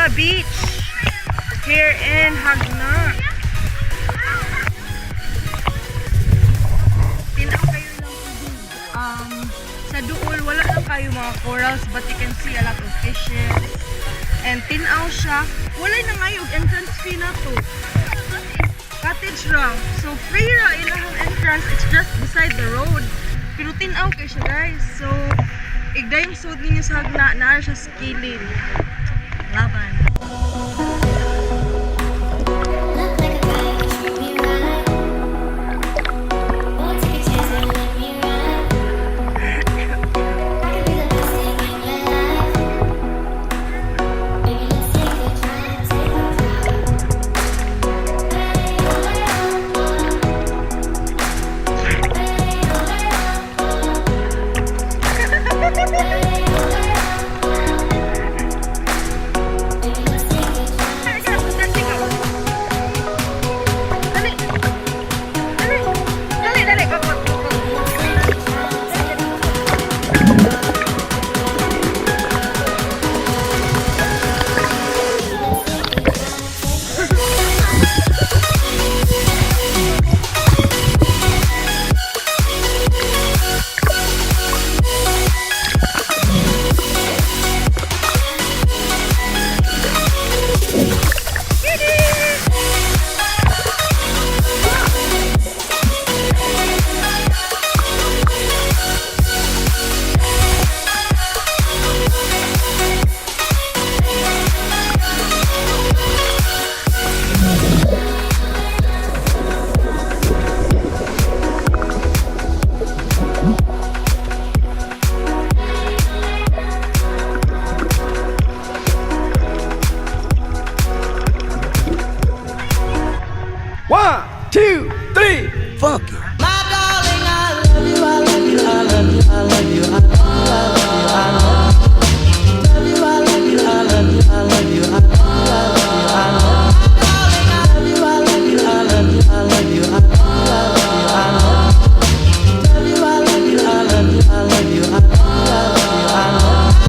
Tula Beach here in Jagna. Tinaw kaayo ilang tubig. Sa duol, wala lang kaayo mga corals, but you can see a lot of fishes. And tinaw siya. Walay nangayo og entrance fee na to. Cottage ra. So free ra ilahang entrance. It's just beside the road. Pero tinaw kaayo siya, guys. So igdayong sud ninyo sa Jagna, naa siya sa kilid.